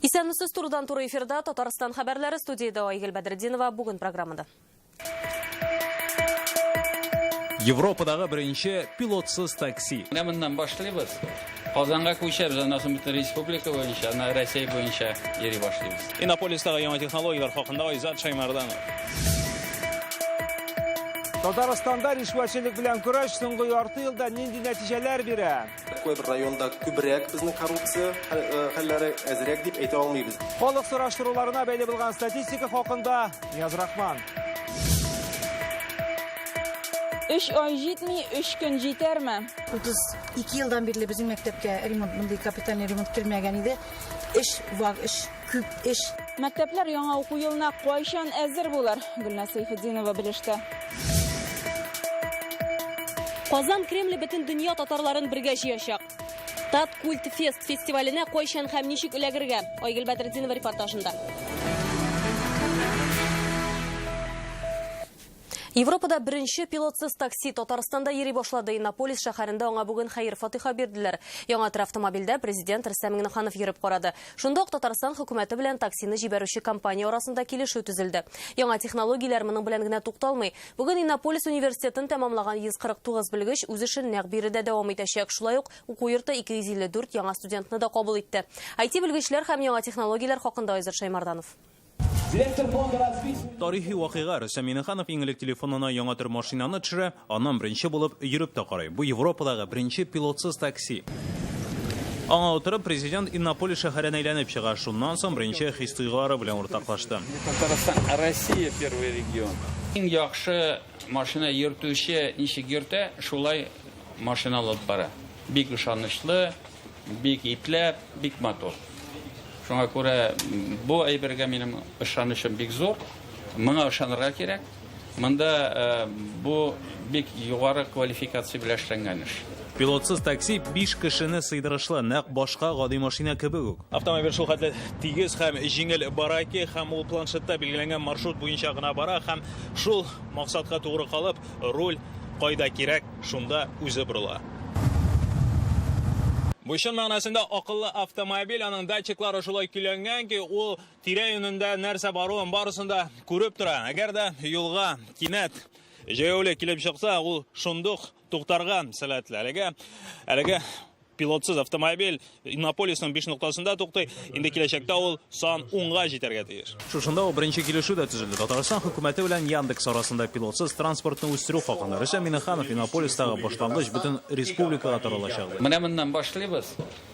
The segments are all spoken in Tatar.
Исәнмесез, турыдан туры эфирда Татарстан хәбәрләре, студиядә Айгөл Бәдретдинова, бүген программада. Европадагы беренче пилотсыз такси. Менә моннан башлыйбыз. Казанга күчәбез, аннан соң бөтен республика буенча, аннан Россия буенча йөри башлыйбыз. Иннополистагы яңа технологияләр хакында Айзат Шаймарданов. Татарстанда ришвәтчелек белән көрәш соңгы ярты елда нинди нәтиҗәләр бирә? Кайбер районда күбрәк безнең коррупция хәлләре әзрәк дип әйтә алмыйбыз. Халык сораштыруларына бәйле булган статистика хакында Нияз Рахман. Өч ай җитми, өч көн җитәрме? 32 елдан бирле безнең мәктәпкә ремонт, мондый капитальный ремонт кермәгән иде. Эш вак эш, күп эш. Мәктәпләр яңа уку елына кайчан әзер булыр? Гөлназ Сәйфетдинова белеште. Казан Кремле бөтен дөнья татарларын бергә җыячак. Тат Культ Фест фестиваленә кайчан һәм ничек эләгергә? Айгөл Бәдретдинова репортажында. Европада беренче пилотсыз такси Татарстанда йөри башлады. Иннополис шәһәрендә аңа бүген хәер-фатиха бирделәр. Яңа төр автомобильдә президент Рөстәм Миңнеханов йөреп карады. Шунда ук Татарстан хөкүмәте белән таксины җибәрүче компания арасында килешү төзелде. Яңа технологияләр моның белән генә тукталмый. Бүген Иннополис университетын тәмамлаган 149 белгеч үз эшен нәкъ биредә дәвам итәчәк. Шулай ук уку йорты 254 яңа студентны да кабул итте. IT белгечләр һәм яңа технологияләр хакында Айзат Шаймарданов. Тарихи вакыйга. Рөстәм Миңнеханов иң элек телефонына яңа төр машинаны төшерә, аннан беренче булып йөреп тә карый. Бу Европадагы беренче пилотсыз такси. Аңа утырып, президент Иннополис шәһәрен әйләнеп чыга. Шуннан соң беренче хис-тойгылары белән уртаклашты. Татарстан, Россия первый регион. Иң яхшы машина йөртүче ничек йөртә, шулай машина алып бара. Бик ышанычлы, бик ипләп, бик матур. Шуңа күрә бу әйбергә минем ышанычым бик зур. Моңа ышанырга кирәк. Монда бу бик югары квалификация белән эшләнгән эш. Пилотсыз такси 5 кешене сыйдырышлы, нәкъ башка гади машина кебек үк. Автомобиль шул хәтле тигез һәм җиңел бара ки, һәм ул планшетта билгеләнгән маршрут буенча гына бара һәм шул максатка тугры калып, руль кайда кирәк, шунда үзе борыла. Бу чын мәгънәсендә акыллы автомобиль, аның датчиклары шулай көйләнгән ки, ул тирә-юнендә нәрсә баруын барысын да күреп тора. Әгәр дә юлга кинәт җәяүле килеп чыкса, ул шундук туктарга сәләтле. Әлегә, әлеге пилотсыз автомобиль Иннополисның 5 ноктасында туктый. Инде киләчәктә ул сан 10-га җитәргә тиеш. Шушында ук беренче килешү дә төзелде. Татарстан хөкүмәте белән Яндекс арасында пилотсыз транспортны үстерү хакында. Рөстәм Миңнеханов Иннополистагы башлангыч бөтен республикага таралачак ди. Менә моннан башлыйбыз.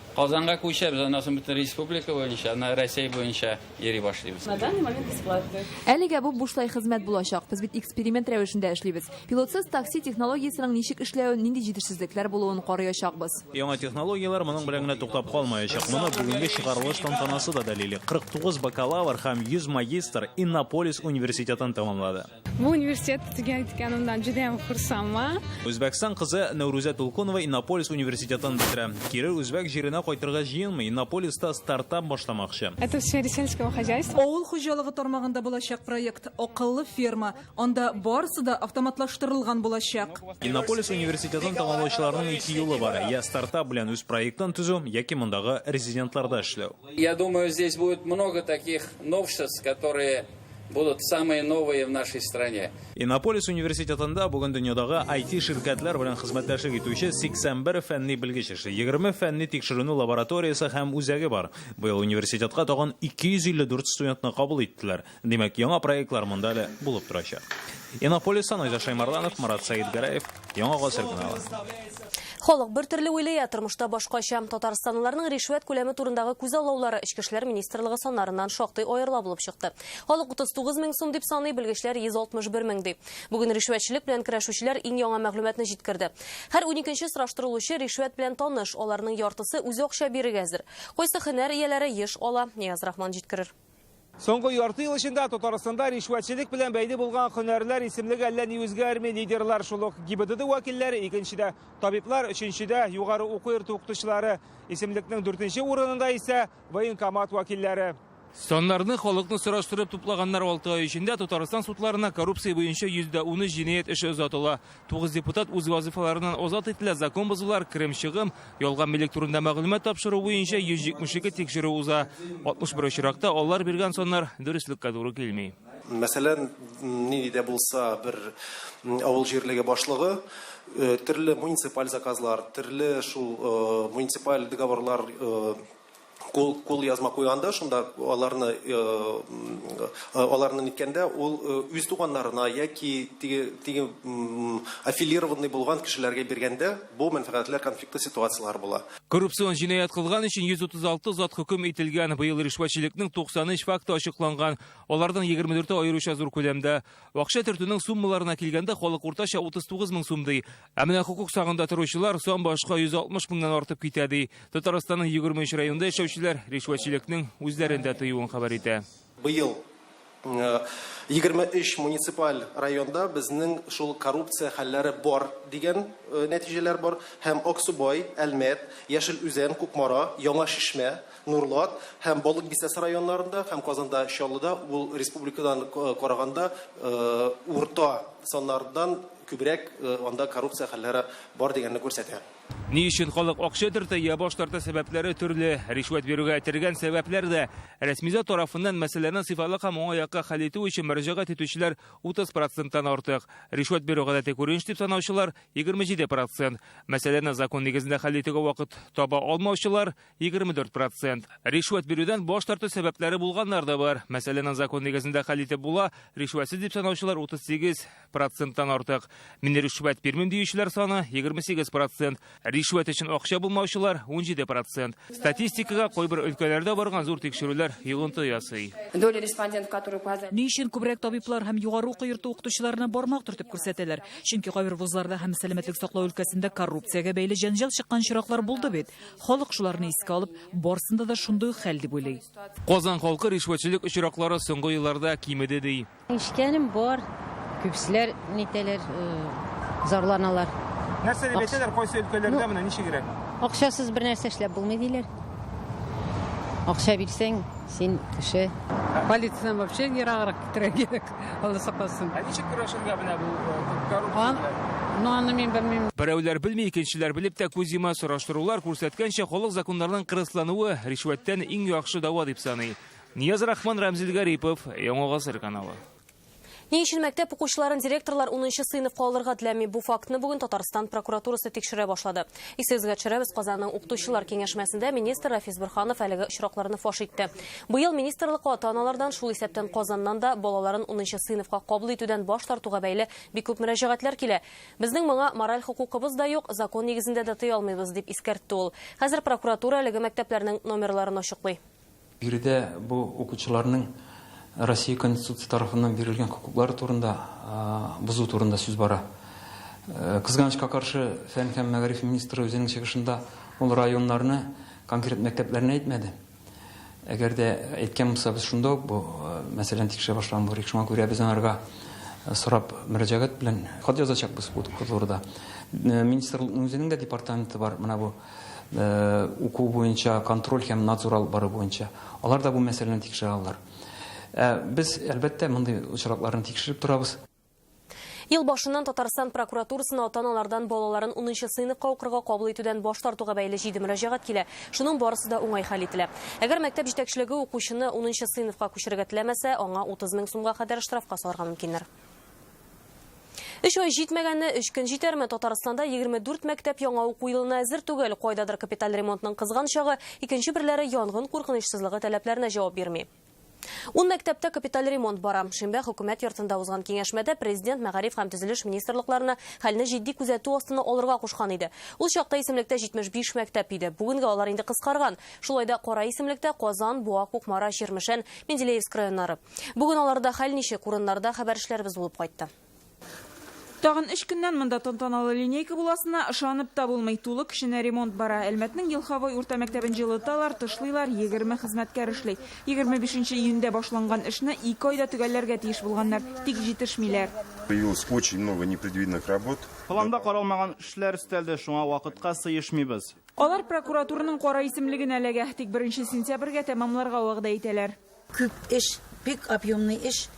Казанга күчәбез, аннан соң бөтен республика буенча, аннан Россия буенча йөри башлыйбыз. На данный момент бесплатно. Әлегә бу бушлай хезмәт булачак. Без бит эксперимент рәвешендә эшлибез. Пилотсыз такси технологиясенең ничек эшләвен, нинди җитешсезлекләр булуын карыячакбыз. Яңа технологияләр моның белән генә туктап калмаячак. Моны бүгенге чыгарылыш тантанасы да дәлилли. 49 бакалавр һәм 100 магистр Иннополис университетын тәмамлады. Бу университет tugatganimdan juda ham xursandman. Үзбәкстан кызы Нәүрүзә Тулкунова Иннополис университетын бетерә. Кире үзбәк җиренә кайтырга җыенмый, Иннополиста стартап башламакчы. Это в сфере сельского хозяйства. Авыл хуҗалыгы тармагында булачак проект Акыллы ферма. Анда барысы да автоматлаштырылган булачак. Иннополис университетын тәмамлаучыларның ике юлы бар. Я стартап белән үз проектын төзү, яки мондагы резидентларда эшләү. Я думаю, здесь будет много таких новшеств, которые будут самые новые в нашей стране. Иннополис университетында бүген дөньядагы IT ширкәтләр белән хезмәттәшлек итүче 81 фәнни белгеч эшли. 20 фәнни тикшеренү лабораториясе һәм үзәге бар. Быел университетка тагын 254 студентны кабул иттеләр. Димәк, яңа проектлар монда әле булып торачак. Иннополистан Айзат Шаймарданов, Марат Сәетгәрәев, Яңа гасыр каналы. Халык бер төрле уйлый, ә тормышта башкача. Татарстанлыларның ришвәт күләме турындагы күзаллаулары Эчке эшләр министрлыгы саннарыннан шактый аерыла булып чыкты. Халык 39 мең сум дип саный, белгечләр 161 мең ди. Бүген ришвәтчелек белән көрәшүчеләр иң яңа мәгълүматны җиткерде. Һәр 12нче сораштырылучы ришвәт белән таныш, аларның яртысы үзе акча бирергә әзер. Кайсы һөнәр ияләре еш ала, Нияз Рахман җиткерер. Соңгы ярты ел эчендә Татарстанда ришвәтчелек белән бәйле булган һөнәрләр исемлеге әллә ни үзгәрми. Лидерлар шул ук ГИБДД вәкилләре, икенчедә табиблар, өченчедә югары уку йорты укытучылары. Исемлекнең дүртенче урынында исә военкомат вәкилләре. Саннарны халыкны сораштырып туплаганнар. 6 ай эчендә Татарстан судларына коррупция буенча 13% җинаять эше озатыла. 9 депутат үз вазифаларыннан азат ителә. Закон бозулар, керем-чыгым, ялган милек турында мәгълүмат тапшыру буенча 172 тикшерү уза. 61 очракта алар биргән саннар дөреслеккә туры килми. Мәсәлән, нинди дә булса бер авыл җирлеге башлыгы төрле муниципаль заказлар, төрле шул муниципаль договорлар кул язма куйганда, шунда аларны аларны ниткәндә ул үз туганнарына яки теге аффилированный булган кешеләргә биргәндә, бу мәнфәгатьләр конфликты ситуацияләре була. Коррупцион җинаять кылган өчен 136 зат хөкем ителгән. Быел ришвәтчелекнең 93 факты ачыкланган. Аларның 24-е аеруча зур күләмдә. Акча төртүнең суммаларына килгәндә, халык уртача 39 мең сум ди. Ә менә хокук сагында торучылар сан башка 160 меңнән артып китә ди. Татарстанның 23 районында яшәүчеләр ришвәтчелекнең үзләрендә тыюын хәбәр итә. Быел 23 муниципаль районда безнең шул коррупция хәлләре бар дигән нәтиҗәләр бар. Һәм Аксубай, Әлмәт, Яшел Үзән, Кукмара, Яңа Чишмә, Нурлат һәм Балык Бистәсе районнарында һәм Казанда, Чаллыда ул республикадан караганда урта саннардан күбрәк анда коррупция хәлләре бар дигәнне күрсәтә. Ни өчен халык акча төртә я баш тарта, сәбәпләре төрле. Ришвәт бирүгә этәргән сәбәпләр дә. Рәсми зат тарафыннан мәсьәләне сыйфатлы һәм уңай якка хәл итү өчен мөрәҗәгать итүчеләр 30%-тан артык. Ришвәт бирү гадәти күренеш дип санаучылар 27%. Мәсьәләне закон нигезендә хәл итүгә вакыт таба алмаучылар 24%. Ришвәт бирүдән баш тарту сәбәпләре булганнар да бар. Мәсьәләне закон нигезендә хәл итеп була, ришвәтсез дип санаучылар 38%-тан артык. Мин ришвәт бирмим диючеләр саны 28%. Ришвәт өчен акча булмаучылар 17%. Статистикага кайбер өлкәләрдә барган зур тикшерүләр йогынты ясый. Доля респондентов, которые указали. Ни өчен күбрәк табиблар һәм югары уку йорты укытучыларына бармак төртеп күрсәтәләр? Чөнки кайбер вузларда һәм сәламәтлек саклау өлкәсендә коррупциягә бәйле җәнҗал чыккан очраклар булды бит. Халык шуларны искә алып, барсында да шундый ук хәл дип уйлый. Казан халкы ришвәтчелек очраклары соңгы елларда кимеде ди. Ишеткәнем бар. Күпселәр нитәләр, зарланалар. Нәрсә дип әйтәләр, кайсы өлкәләрдә менә ничегрәк? Акчасыз бер нәрсә эшләп булмый диләр. Акча бирсәң, син кеше. Полициядан вообще ераграк китәргә кирәк. Алла сакласын. Ә ничек көрәшергә менә бу коррупция белән? Ну, аны мин белмим. Берәүләр белми, икенчеләр белеп тә күз йома. Сораштырулар күрсәткәнчә, халык законнарның кырыслануы ришвәттән иң яхшы дава дип саный. Нияз Рахман, Рамзил Гарипов, Яңа Гасыр каналы. Ни өчен мәктәп укучыларын директорлар 10 сыйныфка алырга теләми? Бу фактны бүген Татарстан прокуратурасы тикшерә башлады. Исегезгә төшерәбез, Казанның укытучылар киңәшмәсендә министр Рафис Борһанов әлеге очракларны фаш итте. Быел министрлыкка ата-аналардан, шул исәптән Казаннан да балаларын 10 сыйныфка кабул итүдән баш тартуга бәйле бик күп мөрәҗәгатьләр килә. Безнең моңа мораль хокукыбыз да юк, закон нигезендә дә тыя алмыйбыз, дип искәртте ул. Хәзер прокуратура әлеге мәктәпләрнең номерларын ачыклый. Биредә бу укучыларның Россия Конституция тарафыннан бирелгән хокуклары турында, бозу турында сүз бара. Кызганычка каршы, фән һәм мәгариф министры үзенең чыгышында ул районнарны, конкрет мәктәпләрне әйтмәде. Әгәр дә әйткән булса, без шунда ук бу мәсьәләне тикшерә башлаган булыр идек. Шуңа күрә без аңарга сорап мөрәҗәгать белән хат язачакбыз бу турыда. Министрлыкның үзенең дә департаменты бар, менә бу уку буенча контроль һәм надзор алып бару буенча. Алар да бу мәсьәләне тикшерә алалар. Без, әлбәттә, мондый очракларны тикшереп торабыз. Ел башыннан Татарстан прокуратурасына ата-аналардан балаларын 10 сыйныфка укырга кабул итүдән баш тартуга бәйле 7 мөрәҗәгать килә. Шуның барысы да уңай хәл ителә. Әгәр мәктәп җитәкчелеге укучыны 10 сыйныфка күчерергә теләмәсә, аңа 30 мең сумга кадәр штрафка салырга мөмкиннәр. 3 ай җитмәгәнне 3 көн җитәрме? Татарстанда 24 мәктәп яңа уку елына әзер түгел. Кайдадыр капиталь ремонтның кызган чагы, икенче берләре янгын куркынычсызлыгы таләпләренә җавап бирми. 10 мәктәптә капиталь ремонт бара. Шимбә хөкүмәт йортында узган киңәшмәдә президент мәгариф һәм төзелеш министрлыкларына хәлне җитди күзәтү астына алырга кушкан иде. Ул чакта исемлектә 75 мәктәп иде. Бүгенгә алар инде кыскарган. Шулай да кара исемлектә Казан, Буа, Кукмара, Чирмешән, Менделеевск районнары. Бүген аларда хәл ничек? Урыннарда хәбәрчеләребез булып кайтты. Тагын 3 көннән монда тантаналы линейка буласына ышанып та булмый. Тулы көченә ремонт бара. Әлмәтнең Елховой урта мәктәбен җылыталар, тышлыйлар, 20 хезмәткәр эшли. 25 июньдә башланган эшне 2 айда төгәлләргә тиеш булганнар, тик җитешмиләр. Появилось очень много непредвиденных работ. Планда каралмаган эшләр өстәлде, шуңа вакытка сыешмыйбыз. Алар прокуратураның кара исемлегенә эләгә, тик 1 сентябрьгә тәмамларга вәгъдә итәләр. Күп эш, бик объемный эш.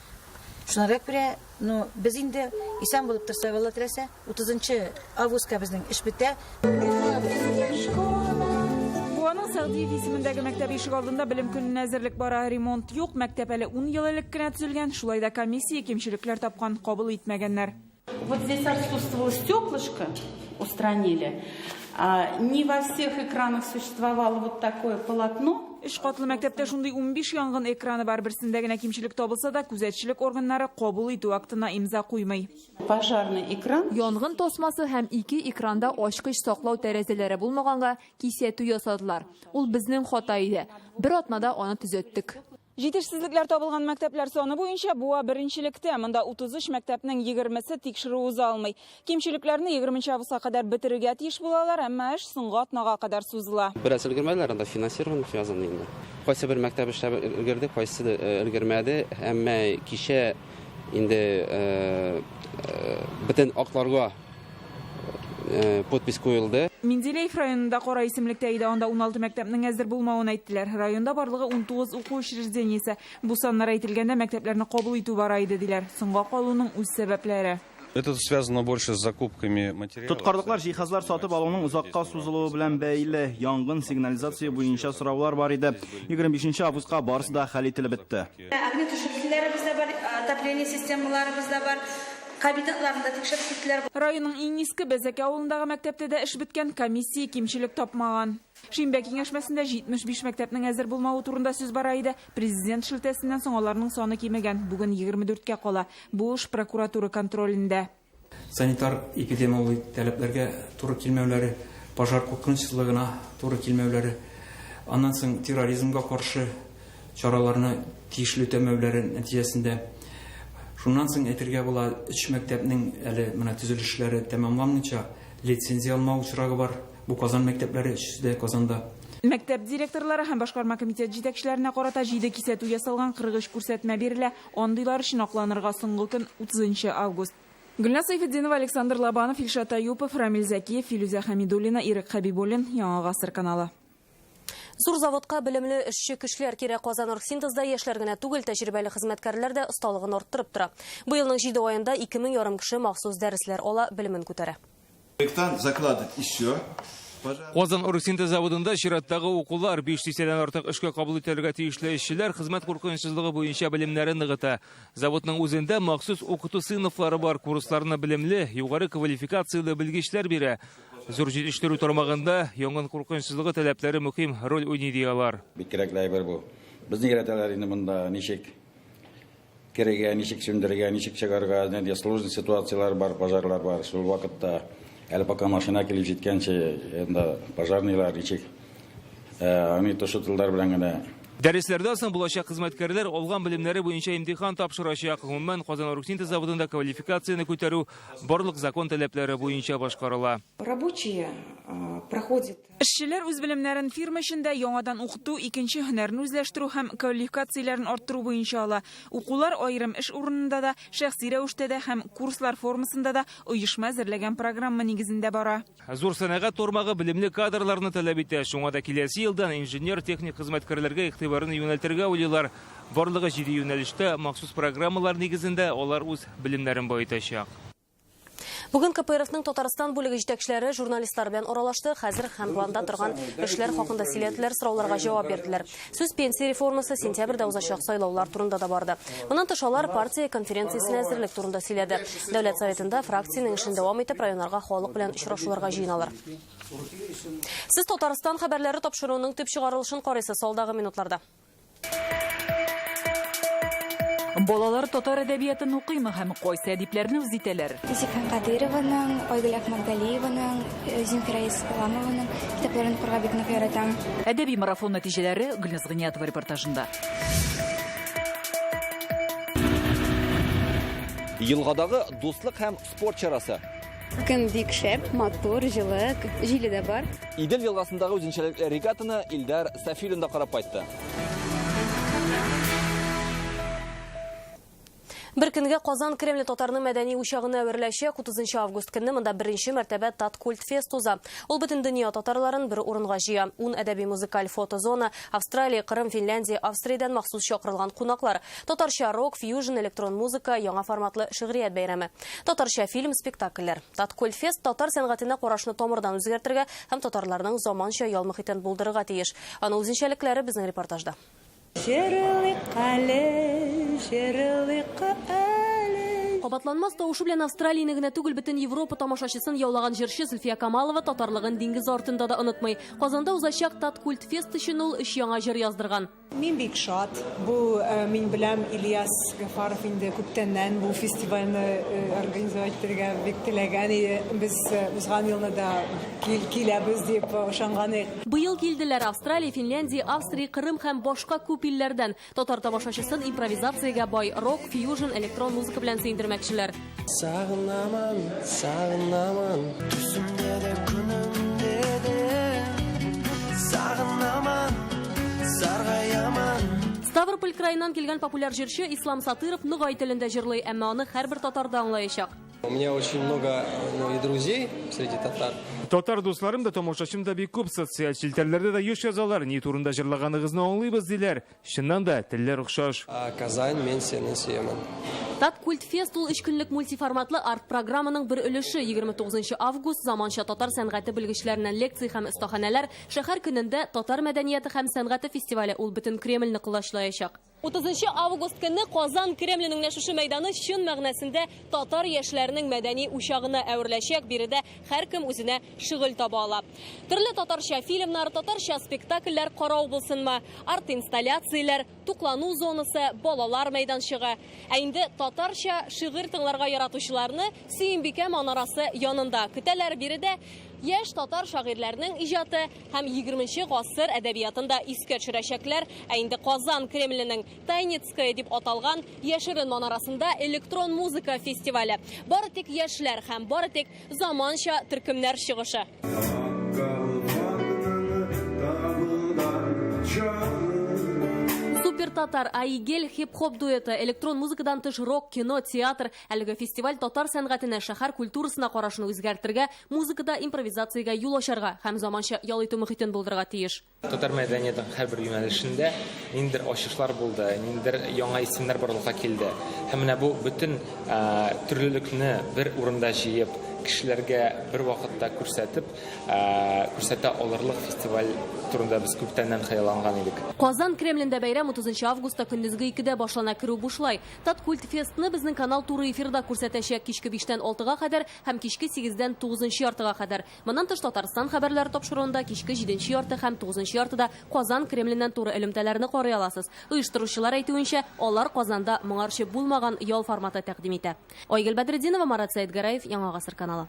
Шуңа күрә, ну, без инде исән булып торсак, Алла теләсә, 30 августка безнең эш бетә. Буаның Сәгъдиев исемендәге мәктәп ишек алдында белем көненә әзерлек бара. Ремонт юк, мәктәп әле 10 ел элек кенә төзелгән, шулай да комиссия кимчелекләр тапкан, кабул итмәгәннәр. Вот здесь отсутствовало стеклышко, устранили. Не во всех экранах существовало вот такое полотно. Өч катлы мәктәптә шундый 15 янгын экраны бар. Берсендә генә кимчелек табылса да, күзәтчелек органнары кабул итү актына имза куймый. Пожарный экран. Янгын тасмасы һәм ике экранда ачкыч саклау тәрәзәләре булмаганга кисәтү ясадылар. Ул безнең хата иде. Бер атнада аны төзәттек. Җитешсезлекләр табылган мәктәпләр саны буенча Буа беренчелектә. Монда 33 мәктәпнең 20-се тикшерү уза алмый. Кимчелекләрне 20 августка кадәр бетерергә тиеш булалар, әмма эш соңгы атнага кадәр сузыла. Бераз өлгермәделәр, анда финансирование связано инде. Кайсы бер мәктәп эшләп өлгерде, кайсы өлгермәде, әмма кичә инде бөтен актларга подпись куелды. Менделеев районында кара исемлектә иде, анда 16 мәктәпнең әзер булмавын әйттеләр. Районда барлыгы 19 уку учреждениесе. Бу саннар әйтелгәндә мәктәпләрне кабул итү бара иде диләр. Соңга калуның үз сәбәпләре. Это связано больше с закупками материалов. Тоткарлыклар җиһазлар сатып алуның озакка сузылуы белән бәйле. Янгын сигнализация буенча сораулар бар иде. 25 августка барысы да хәл ителеп бетте. Огнетушительләребез дә бар, отопление системаларыбыз да бар. Кабинетларын да тикшереп киттеләр. Районның иң иске Бәзәкә авылындагы мәктәптә дә эш беткән, комиссия кимчелек тапмаган. Шимбә киңәшмәсендә 75 мәктәпнең әзер булмавы турында сүз бара иде. Президент шелтәсеннән соң аларның саны кимегән. Бүген 24-кә кала. Бу эш прокуратура контролендә. Санитар эпидемиологик таләпләргә туры килмәүләре, пожар куркынычсызлыгына туры килмәүләре, аннан соң терроризмга каршы чараларны тиешле үтәмәүләре нәтиҗәсендә. Шуннан соң әйтергә була, өч мәктәпнең әле менә төзелешләре тәмамланмыйча лицензия алмау очрагы бар. Бу Казан мәктәпләре өчесе дә Казанда. Мәктәп директорлары һәм башкарма комитет җитәкчеләренә карата 7 кисәтү ясалган, 43 күрсәтмә бирелә. Андыйлар өчен акланырга соңгы көн 30 август. Гөлназ Сайфетдинова, Александр Лобанов, Илшат Аюпов, Рамиль Закиев, Филүзә Хәмидуллина, Ирек Хәбибуллин, Яңа Гасыр каналы. Зур заводка белемле эшче көчләр кирәк. Казан Оргсинтезда яшьләр генә түгел, тәҗрибәле хезмәткәрләр дә осталыгын арттырып тора. Быелның 7 аенда 2500 кеше махсус дәресләр ала, белемен күтәрә. Закладывать еще. Казан Оргсинтез заводында чираттагы укулар 500-дән артык эшкә кабул ителергә тиешле эшчеләр хезмәт куркынычсызлыгы буенча белемнәрен ныгыта. Заводның үзендә махсус укыту сыйныфлары бар, курсларны белемле, югары квалификацияле белгечләр бирә. Зур җитештерү тармагында янгын куркынычсызлыгы таләпләре мөһим роль уйный ди алар. Бик кирәкле әйбер бу. Безне өйрәтәләр инде монда ничек керергә, ничек сүндерергә, ничек чыгарга, нинди сложный ситуацияләр бар, пожарлар бар. Шул вакытта әле пока машина килеп җиткәнче, инде пожарныйлар ничек огнетушительләр белән генә. Дәресләрдән соң булачак хезмәткәрләр алган белемнәре буенча имтихан тапшырачак. Гомумән, Казан Оргсинтез заводында квалификацияне күтәрү барлык закон таләпләре буенча башкарыла. Рабочие проходят. Эшчеләр үз белемнәрен фирма эчендә яңадан укыту, икенче һөнәрне үзләштерү һәм квалификацияләрен арттыру буенча ала. Укулар аерым эш урынында да, шәхси рәвештә дә һәм курслар формасында да оешма әзерләгән программа нигезендә бара. Зур сәнәгать тармагы белемле кадрларны таләп итә. Шуңа да киләсе елдан инженер-техник хезмәткәрләргә игътибарны юнәлтергә уйлыйлар. Барлыгы 7 юнәлештә махсус программалар нигезендә алар үз белемнәрен баетачак. Бүген КПРФның Татарстан бүлеге җитәкчеләре журналистлар белән аралашты. Хәзер һәм планда торган эшләр хакында сөйләделәр, сорауларга җавап бирделәр. Сүз пенсия реформасы сентябрьдә узачак сайлаулар турында да барды. Моннан тыш алар партия конференциясенә әзерлек турында сөйләде. Дәүләт советында фракциянең эшен дәвам итеп районнарга халык белән очрашуларга җыеналар. Сез Татарстан хәбәрләре тапшыруының төп чыгарылышын карыйсыз алдагы минутларда. Балалар татар әдәбиятын укыймы һәм кайсы әдипләрне үз итәләр? Зифа Кадырованың, Айгөл Әхмәтгалиеваның, Зинфира Исламованың китапларын укырга бик нык яратам. Әдәби марафон нәтиҗәләре Гөлназ Гыниятова репортажында. Елгадагы дуслык һәм спорт чарасы. Көн бик шәп, матур, җылы, җиле дә бар. Идел елгасындагы үзенчәлекле регатаны Илдар Сафилин да карап кайтты. Бер көнгә Казан Кремле татарның мәдәни учагына әвереләчәк. 30 август көнне монда беренче мәртәбә Таткультфест уза. Ул бөтен дөнья татарларын бер урынга җыя. 10 әдәби музыкаль фотозона, Австралия, Кырым, Финляндия, Австриядән махсус чакырылган кунаклар. Татарча рок, фьюжн, электрон музыка, яңа форматлы шигърият бәйрәме. Татарча фильм, спектакльләр. Таткультфест татар сәнгатенә карашны тамырдан үзгәртергә һәм татарларның заманча ял мохитен булдырырга тиеш. Аның үзенчәлекләре безнең репортажда. Җырлыйк әле, җырлыйк әле. Кабатланмас тавышы белән Австралияне генә түгел, бөтен Европа тамашачысын яулаган җырчы Зөлфия Камалова татарлыгын диңгез артында да онытмый. Казанда узачак Таткультфест өчен ул өч яңа җыр яздырган. Мин бик шат. Бу мин беләм, Ильяс Гафаров инде күптәннән бу фестивальне организовать итәргә бик теләгән иде. Без узган елны да киләбез дип ышанган идек. Быел килделәр Австралия, Финляндия, Австрия, Кырым һәм башка күп илләрдән. Татар тамашачысын импровизациягә бай рок, фьюжн, электрон музыка белән сөендермәкчеләр. Сагынамын, сагынамын. Түсімде де күнімде де сағынамын, сарғаямын. Ставрополь краеннан килгән популяр җырчы Ислам Сатыров ногай телендә җырлый, әмма аны һәрбер татар да аңлаячак. У меня очень много, ну, и друзей среди татар. Татар дусларым да, тамашачым да бик күп. Социаль челтәрләрдә дә еш язалар. Ни турында җырлаганыгызны аңлыйбыз, диләр. Чыннан да, телләр охшаш. Казань, мин сине сөямен. Таткультфест ул өч көнлек мультиформатлы арт-программаның бер өлеше. 29 август заманча татар сәнгате белгечләреннән лекция һәм остаханәләр, шәһәр көнендә татар мәдәнияте һәм сәнгате фестивале, ул бөтен Кремльне колачлаячак. 30 август көнне Казан Кремленең менә шушы мәйданы чын мәгънәсендә татар яшьләренең мәдәни учагына әвереләчәк. Биредә һәркем үзенә шөгыль таба ала. Төрле татарча фильмнар, татарча спектакльләр карау булсынмы, арт-инсталляцияләр, туклану зонасы, балалар мәйданчыгы. Ә инде татарча шигырь тыңларга яратучыларны Сөембикә манарасы янында көтәләр. Биредә яшь татар шагыйрьләренең иҗаты һәм 20 гасыр әдәбиятын да искә төшерәчәкләр. Ә инде Казан Кремленең Тайницкая дип аталган яшерен манарасында электрон музыка фестивале. Бары тик яшьләр һәм бары тик заманча төркемнәр чыгышы. Супер татар, Айгел хип-хоп дуэты, электрон музыкадан тыш рок, кино, театр. Әлеге фестиваль татар сәнгатенә, шәһәр культурасына карашны үзгәртергә, музыкада импровизациягә юл ачарга һәм заманча ял итү мохитен булдырырга тиеш. Татар мәдәниятының һәрбер юнәлешендә ниндидер ачышлар булды, ниндидер яңа исемнәр барлыкка килде. Һәм менә бу бөтен төрлелекне бер урында җыеп, кешеләргә бер вакытта күрсәтеп, күрсәтә алырлык фестиваль турында без күптәннән хыялланган идек. Казан Кремлендә бәйрәм 30 августта көндезге 2-дә башлана, керү бушлай. Таткультфестны безнең канал туры эфирда күрсәтәчәк кичке 5-тән 6-га кадәр һәм кичке 8-дән 9-яртыга кадәр. Моннан тыш Татарстан хәбәрләре тапшыруында кичке 7-ярты һәм 9-яртыда Казан Кремленнән туры элемтәләрне карый аласыз. Оештыручылар әйтүенчә, алар Казанда моңарчы булмаган ял форматы тәкъдим итә. Айгөл Бәдретдинова, Марат Сәетгәрәев, Яңа Гасыр каналы.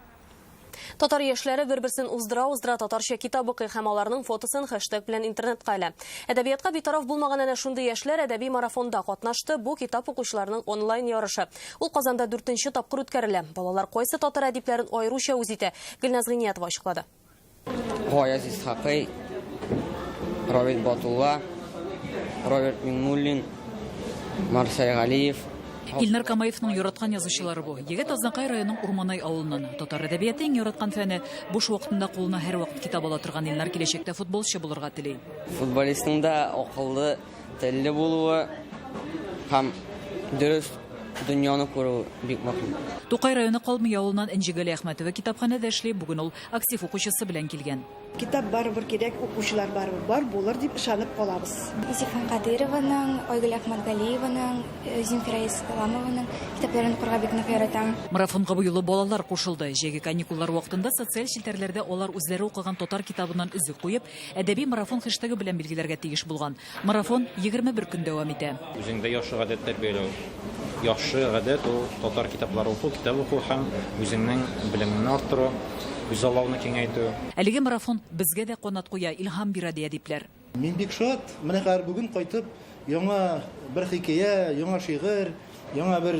Татар яшьләре бер-берсен уздыра-уздыра татарча китап укый һәм аларның фотосын хэштег белән интернетка элә. Әдәбиятка битараф булмаган әнә шундый яшьләр әдәби марафонда катнашты. Бу китап укучыларның онлайн ярышы. Ул Казанда 4нче тапкыр үткәрелә. Балалар кайсы татар әдипләрен аеруча үз итә? Гөлназ Гыйниятова ачыклады. Гаяз Исхакый, Равил Батулла, Роберт Миңнуллин, Марсель Галиев. Илнар Камаевның яраткан язучылары бу. Егет Азнакай районының Урманай авылыннан. Татар әдәбияты иң яраткан фәне. Буш вакытында кулына һәрвакыт китап ала торган Илнар киләчәктә футболчы булырга тели. Футболистның да акыллы, телле булуы һәм дөрес дөньяны күрү бик мөһим. Тукай районы Калмый авылыннан Энҗе Галиәхмәтова китапханәдә эшли. Бүген ул актив укучысы белән килгән. Китап барыбер кирәк, укучылар барыбер бар булыр дип ышанып калабыз. Зифан Кадырованың, Айгөл Әхмәтгалиеваның, Земфира Исламованың китапларын укырга бик нык яратам. Марафонга бу юлы балалар кушылды. Җәйге каникуллар вакытында социаль челтәрләрдә алар үзләре укыган татар китабыннан өзек куеп, әдәби марафон хэштегы белән билгеләргә тиеш булган. Марафон 21 көн дәвам итә. Үзеңдә яхшы гадәт тәрбияләү. Яхшы гадәт ул татар китаплары уку, китап уку һәм үзеңнең белемеңне арттыру, күзаллауны киңәйтү. Әлеге марафон безгә дә канат куя, илһам бирә, ди әдипләр. Мин бик шат, менә хәзер бүген кайтып, яңа бер хикәя, яңа шигырь, яңа бер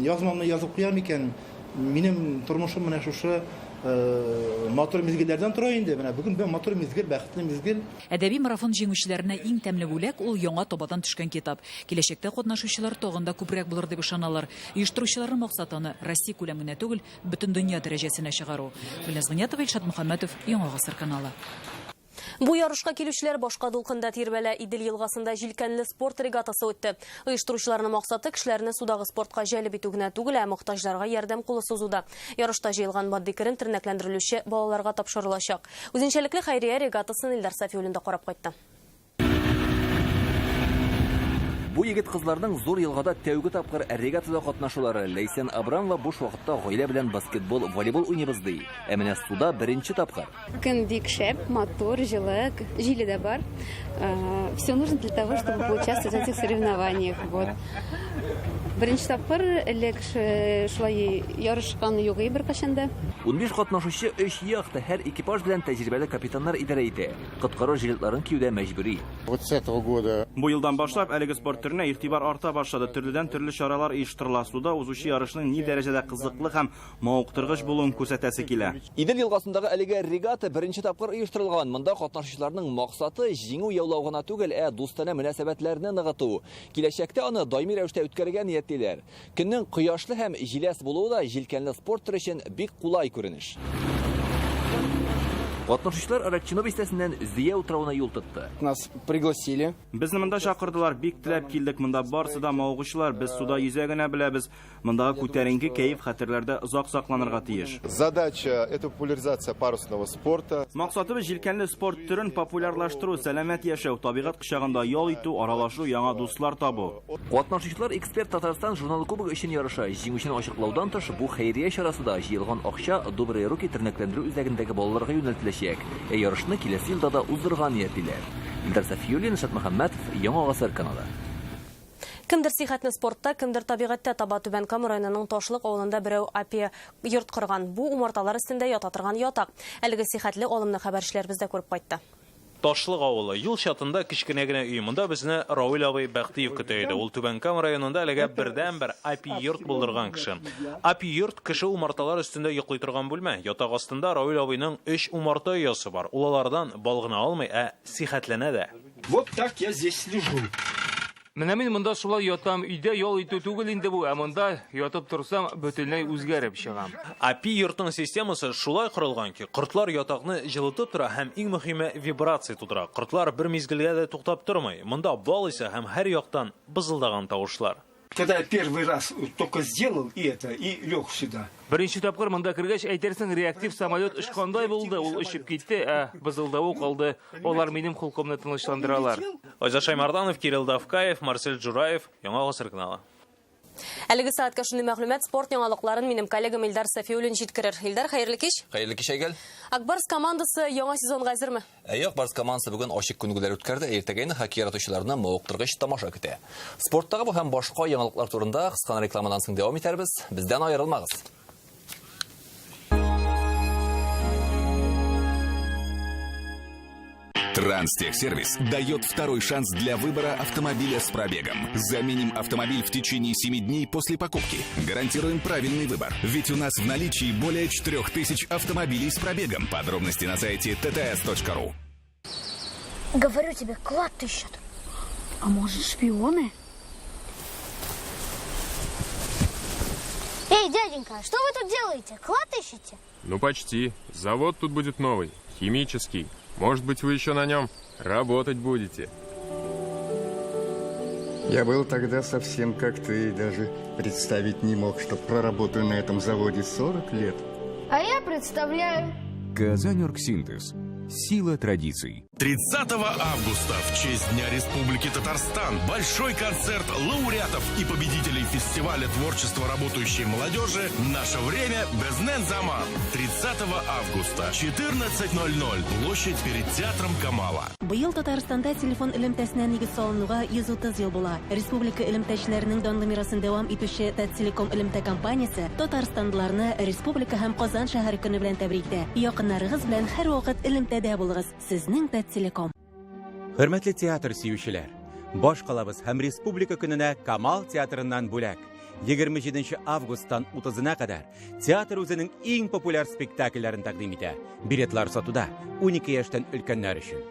язмамны язып куям икән, минем тормышым менә шушы матур мизгелләрдән тора инде. Менә бүген бер матур мизгел, бәхетле мизгел. Әдәби марафон җиңүчеләренә иң тәмле бүләк ул яңа табадан төшкән китап. Киләчәктә катнашучылар тагын да күбрәк булыр дип ышаналар. Оештыручыларның максаты аны Россия күләм генә түгел, бөтендөнья дәрәҗәсенә чыгару. Гөлназ Гыйниятова, Илшат Мөхәммәтов, Яңа Гасыр каналы. Бу ярышка килүчеләр башка дулкында тирбәлә. Идел елгасында җилкәнле спорт регатасы үтте. Оештыручыларның максаты кешеләрне судагы спортка җәлеп итү генә түгел, ә мохтаҗларга ярдәм кулы сузу да. Ярышта җыелган матди керем тернәкләндерелүче балаларга тапшырылачак. Үзенчәлекле хәйрия регатасын Илдар Сафиуллин да карап кайтты. Бу егет-кызларның зур елгада тәүге тапкыр регатада катнашулары. Ләйсән Абрамова буш вакытта гаилә белән баскетбол, волейбол уйныйбыз ди. Ә менә суда беренче тапкыр. Көн бик шәп, матур, җылы, җиле дә бар. Все нужно для того, чтобы поучаствовать в этих соревнованиях. Вот. Беренче тапкыр элек шулай ярышкан юк иде беркайчан да. 15 катнашучы, өч яхта, һәр экипаж белән тәҗрибәле капитаннар идарә итә. Коткару жилетларын кию дә мәҗбүри. Вот с этого года. Бу елдан башлап әлеге спорт төренә игътибар арта башлады. Төрледән-төрле чаралар оештырыла. Суда узучы ярышның ни дәрәҗәдә кызыклы һәм мавыктыргыч булуын күрсәтәсе килә. Идел елгасындагы әлеге регата беренче тапкыр оештырылган. Монда катнашучыларның максаты җиңү яулау гына түгел, ә дустанә мөнәсәбәтләрне ныгыту. Киләчәктә аны даими рәвештә үткәрергә ниятлиләр. Көннең кояшлы һәм җиләс булуы да җилкәнле спорт төре өчен бик кулай күренеш. Катнашучылар Аракчино бистәсеннән Зөя утравына юл тотты. Нас пригласили. Безне монда чакырдылар, бик теләп килдек. Монда барысы да мавыгучылар, без суда йөзә генә беләбез. Мондагы күтәренке кәеф хәтерләрдә озак сакланырга тиеш. Задача, это популяризация парусного спорта. Максатыбыз җилкәнле спорт төрен популярлаштыру, сәламәт яшәү, табигать кочагында ял итү, аралашу, яңа дуслар табу. Катнашучылар Эксперт Татарстан журналы кубогы өчен ярыша. Җиңүчене ачыклаудан тыш, бу хәйрия чарасы да җыелган акча Добрые руки тернәкләндерү үзәгендәге балаларга юнәлтеләчәк. Ә ярышны киләсе елда да уздырырга ниятлиләр. Илдар Сафиуллин, Илшат Мөхәммәтов, Яңа гасыр каналы. Кемдер сихәтне спортта, кемдер табигатьтә таба. Түбән Кама районының Ташлык авылында берәү апия йорт корган. Бу умарталар өстендә ята торган ятак. Әлеге сихәтле алымны хәбәрчеләребез дә күреп кайтты. Ташлык авылы. Юл чатында кечкенә генә өй. Монда безне Равил абый Бәхтиев көтә иде. Ул Түбән Кама районында әлегә бердәнбер апи йорт булдырган кеше. Апи йорт кеше умарталар өстендә йоклый торган бүлмә. Ятак астында Равил абыйның өч умарта оясы бар. Ул алардан бал гына алмый, ә сихәтләнә дә. Вот так я здесь лежу. Менә мин монда шулай ятам. Өйдә ял итү түгел инде бу, ә монда ятып торсам, бөтенләй үзгәреп чыгам. Апи йортның системасы шулай корылган ки, кортлар ятакны җылытып тора һәм иң мөһиме вибрация тудыра. Кортлар бер мизгелгә дә туктап тормый. Монда бал исе һәм һәр яктан бызылдаган тавышлар. Когда я первый раз только сделал и это, и лег сюда. Беренче тапкыр монда кергәч, әйтерсең, реактив самолет очкандай булды. Ул очып китте, ә бызылдавы калды. Алар минем холкымны тынычландыралар. Айзат Шаймарданов, Кирилл Давкаев, Марсель Джураев, Яңа гасыр каналы. Әлеге сәгатькә шундый мәгълүмат, спорт яңалыкларын минем коллегам Илдар Сафиуллин җиткерер. Илдар, хәерле кич. Хәерле кич, Айгөл. Ак Барс командасы яңа сезонга әзерме? Әйе, Ак Барс командасы бүген ачык күнегүләр үткәрде. Ә иртәгә инде хоккей яратучыларны мавыктыргыч тамаша көтә. Спорттагы бу һәм башка яңалыклар турында кыска рекламадан соң дәвам итәрбез. Бездән аерылмагыз. Транстехсервис дает второй шанс для выбора автомобиля с пробегом. Заменим автомобиль в течение 7 дней после покупки. Гарантируем правильный выбор. Ведь у нас в наличии более 4000 автомобилей с пробегом. Подробности на сайте tts.ru. Говорю тебе, клад ищут. А может, шпионы? Эй, дяденька, что вы тут делаете? Клад ищете? Ну, почти. Завод тут будет новый, химический. Может быть, вы еще на нем работать будете. Я был тогда совсем как ты, даже представить не мог, что проработаю на этом заводе 40 лет. А я представляю. Казань-Оргсинтез. Сила традиций. 30 августа в честь Дня Республики Татарстан большой концерт лауреатов и победителей фестиваля творчества работающей молодежи «Наше время Безнен Заман». 30 августа, 14:00, площадь перед театром Камала. Быел Татарстанда телефон элемтәсенә нигез салынуга 130 ел була. Республика элемтәчеләренең данлы мирасын дәвам итүче Таттелеком элемтә компаниясе татарстанлыларны Республика һәм Казан шәһәре көне белән тәбрик итә. Якыннарыгыз белән һәрвакыт элемтәдә булыгыз. Сезнең Таттелеком. Хөрмәтле театр сөючеләр, баш калабыз һәм Республика көненә Камал театрыннан бүләк. 27 августтан 30-на кадәр театр үзенең иң популяр спектакльләрен тәкъдим итә. Билетлар сатуда 12 яшьтән өлкәннәр өчен.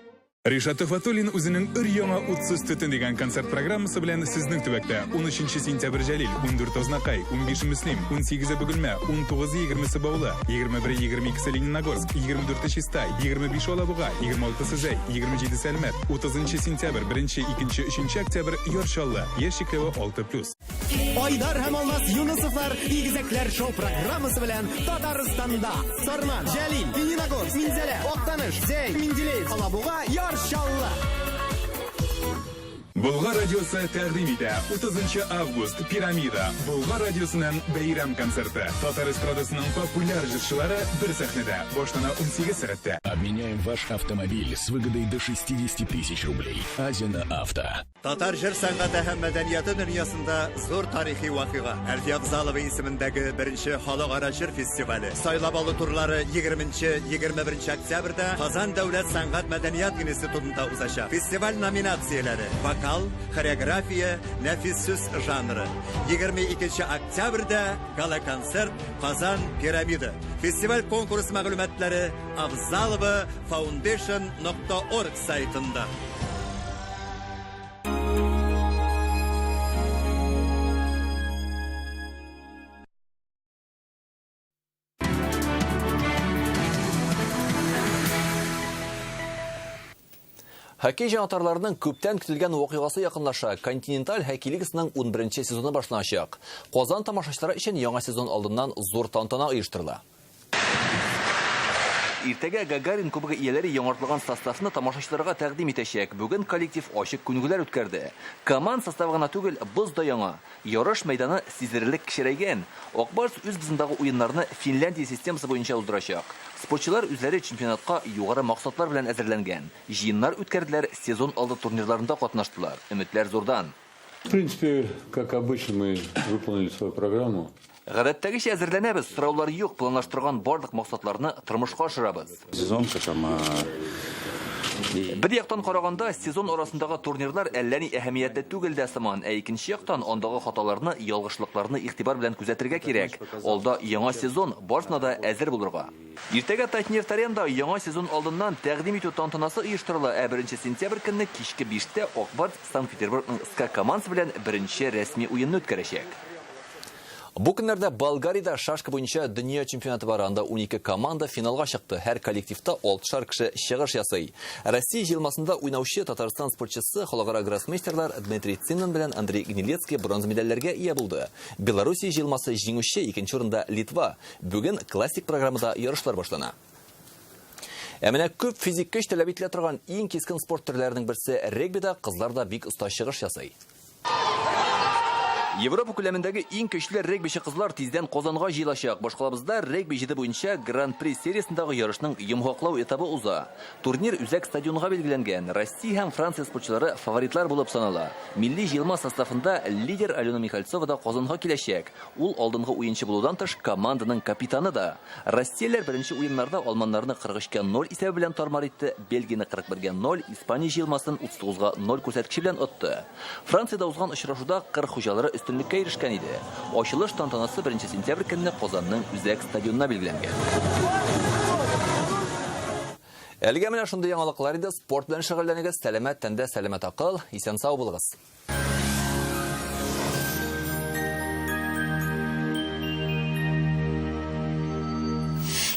Ришат Төхвәтуллин үзенең өр-яңа Утсыз төтен дигән концерт программасы белән сезнең төбәктә. 13 сентябрь Җәлил, 14 Азнакай, 15 Мөслим, 18 Бөгелмә, 19 20 Баулы, 21 22 Лениногорск, 24 Чистай, 25 Алабуга, 26 Зәй, 27 Әлмәт, 30 сентябрь, 1, 2, 3 октябрь Яр Чаллы. Яшь чикләве 6+. Айдар һәм Алмаз Юнысовлар Игезәкләр шоу программасы белән Татарстанда. Сарман, Җәлил, Лениногорск, Минзәлә, Актаныш, Зәй, Менделеев, Алабуга, Яр Чаллы. Болгар радиосы тәкъдим итә. 30 август Пирамида. Болгар радиосының бәйрәм концерты. Татар эстрадасының популяр җырчылары бер сәхнәдә. Башлана 18 сәгатьтә. Обменяем ваш автомобиль с выгодой до 60 тысяч рублей. Азина Авто. Татар җыр сәнгате һәм мәдәнияте дөньясында зур тарихи вакыйга. Әлфия Авзалова исемендәге беренче халыкара җыр фестивале. Сайлап алу турлары 20-21 октябрьдә Казан дәүләт сәнгать мәдәният институтында узачак. Фестиваль номинацияләре: вокал, хореография, нәфис сүз жанры. 22 октябрьдә гала-концерт Казан пирамида. Фестиваль конкурс мәгълүматлары Авзалова Foundation.org сайтында. Хоккей җанатарларының күптән көтелгән вакыйгасы якынлаша. Континенталь хоккей лигасының 11 сезоны башланачак. Казан тамашачылары өчен яңа сезон алдыннан зур тантана оештырыла. Иртәгә Гагарин кубогы ияләре яңартылган составны тамашачыларга тәкъдим итәчәк. Бүген коллектив ачык күнегүләр үткәрде. Команд составы гына түгел, боз да яңа. Ярыш мәйданы сизелерлек кечерәйгән. Ак Барс үз бозындагы уеннарны Финляндия системасы буенча уздырачак. Спортчылар үзләре чемпионатка югары максатлар белән әзерләнгән. Җыеннар үткәрделәр, сезон алды турнирларында катнаштылар. Өметләр зурдан. В принципе, как обычно, мы выполнили свою программу. Гадәттәгечә әзерләнәбез, сораулар юк, планлаштырган барлык максатларны тормышка ашырабыз. Сезон там, Бер яктан караганда, сезон арасындагы турнирлар әллә ни әһәмиятле түгел дә сыман, ә икенче яктан андагы хаталарны, ялгышлыкларны игътибар белән күзәтергә кирәк. Алда яңа сезон, барысына да әзер булырга. Иртәгә Татнефть Аренда яңа сезон алдыннан тәкъдим итү тантанасы оештырыла, ә 1 сентябрь көнне кичке 5тә Ак Барс Санкт-Петербургның СКА командасы белән беренче рәсми уенны үткәрәчәк. Бу көннәрдә Болгариядә шашка буенча дөнья чемпионаты бара. Анда 12 команда финалга чыкты. Һәр коллективта 6шар кеше чыгыш ясый. Россия җыелмасында уйнаучы Татарстан спортчысы халыкара гроссмейстерлар Дмитрий Циннан белән Андрей Гнилецкий бронза медальләргә ия булды. Белоруссия җыелмасы җиңүче, икенче урында Литва. Бүген классик программада ярышлар башлана. Ә менә күп физик көч таләп ителә торган иң кискен спорт төрләренең берсе регбида кызлар да бик оста чыгыш ясый. Европа күләмендәге иң көчле регбиче кызлар тиздән Казанга җыелачак. Башкалабызда регби 7 буенча Гран-при сериясендәге ярышның йомгаклау этабы уза. Турнир үзәк стадионга билгеләнгән. Россия һәм Франция спортчылары фаворитлар булып санала. Милли җыелма составында лидер Алена Михальцова да Казанга киләчәк. Ул алдынгы уенчы булудан тыш команданың капитаны да. Россияләр беренче уеннарда алманнарны 43-0 исәбе белән тармар итте, Бельгияне 41-0, Испания җыелмасын 39-0 күрсәткече белән отты. Франциядә узган очрашуда кыр хуҗалары өстенлеккә ирешкән иде. Ачылыш тантанасы 1 сентябрь көнне Казанның үзәк стадионына билгеләнгән. Әлегә менә шундый яңалыклар иде. Спорт белән шөгыльләнегез, сәламәт тәндә сәламәт акыл. Исән-сау булыгыз.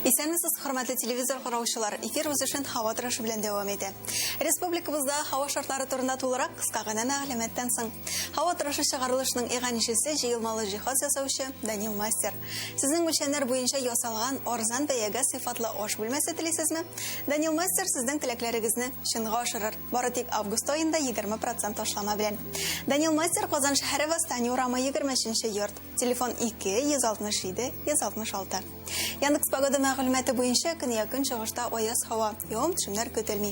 Исәнмесез, хөрмәтле телевизор караучылар. Эфир үз эшен һава торышы белән дәвам итә. Республикабызда һава шартлары турында тулырак кыска гына мәгълүматтан соң. Һава торышы чыгарылышының иганәчесе җыелмалы җиһаз ясаучы Данил Мастер. Сезнең үлчәмнәр буенча ясалган арзан бәягә сыйфатлы аш бүлмәсе телисезме? Данил Мастер сезнең теләкләрегезне чынга ашырыр. Бары тик август аенда 20% ташлама белән. Данил Мастер Казан шәһәре Восстание урамы 23 йорт. Телефон 2 167 166. Яндекс Погода мәгълүматы буенча көньяк-көнчыгышта аяз һава, явым-төшемнәр көтелми.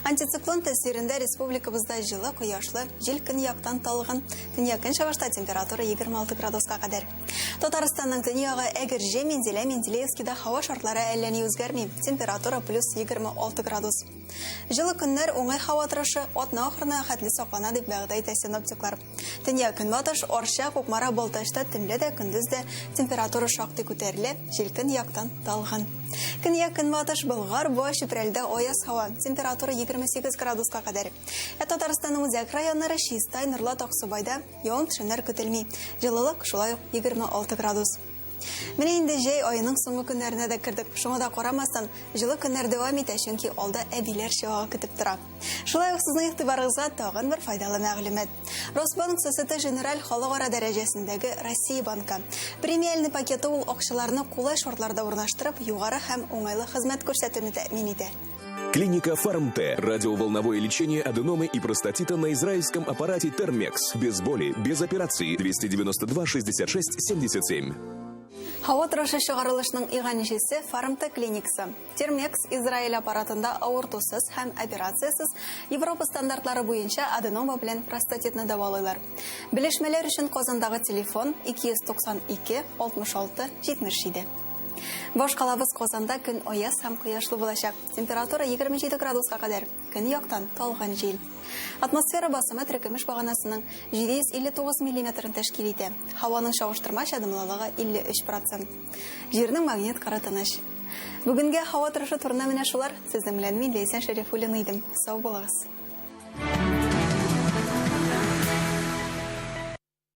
Антициклон тәэсирендә республикабызда җылы, кояшлы, җил көньяктан талгын. Төньяк-көнчыгышта температура 26 градуска кадәр. Татарстанның төньягы Әгерҗе, Мензелә, Менделеевскида һава шартлары әллә ни үзгәрми. Температура плюс 26 градус. Җылы көннәр, уңай һава торышы атна ахырына хәтле саклана, дип вәгъдә итә синоптиклар. Төньяк-көнбатыш, Арча, Кукмара, Балтачта төнлә дә, көндез дә температура шактый күтәрелә, җил көньяктан талгын. Көньяк-көнбатыш, Болгар, Буа, Чүпрәледә аяз һава, температура 28 градуска кадәр. Ә Татарстанның үзәк районнары Чистай, Нурлат, Аксубайда явым-төшемнәр көтелми. Җылылык шулай ук 26 градус. Менә инде җәй аеның соңгы көннәренә дә кердек. Шуңа да карамастан, җылы көннәр дәвам итә, чөнки алда әбиләр чыгагы көтеп тора. Шулай ук сезнең игътибарыгызга тагын бер файдалы мәгълүмат. Росбанк Societe Generale халыкара дәрәҗәсендәге Россия банкы. Премиальный пакеты ул акчаларны кулай шартларда урнаштырып, югары һәм уңайлы хезмәт күрсәтүне тәэмин итә. Клиника Фармте. Радиоволновое лечение аденомы и простатита на израильском аппарате Термекс. Без боли, без операции. 292 66 77. Һава торышы чыгарылышның иганәчесе Фармте клиникасы. Термекс Израиль аппаратында авыртусыз һәм операциясез Европа стандартлары буенча аденома белән простатитны дәвалыйлар. Белешмәләр өчен Казандагы телефон 292 66 77. Башкалабыз Казанда көн аяз һәм кояшлы булачак. Температура 27 градуска кадәр. Көньяктан талгын җил. Атмосфера басымы теркемеш баганасының 759 миллиметрын тәшкил итә. Һаваның чагыштырмача дымлылыгы 53 процент. Җирнең магнит кыры тыныч. Бүгенгә һава торышы турында менә шулар. Сезнең белән мин Ләйсән Шәрифуллина идем. Сау булыгыз.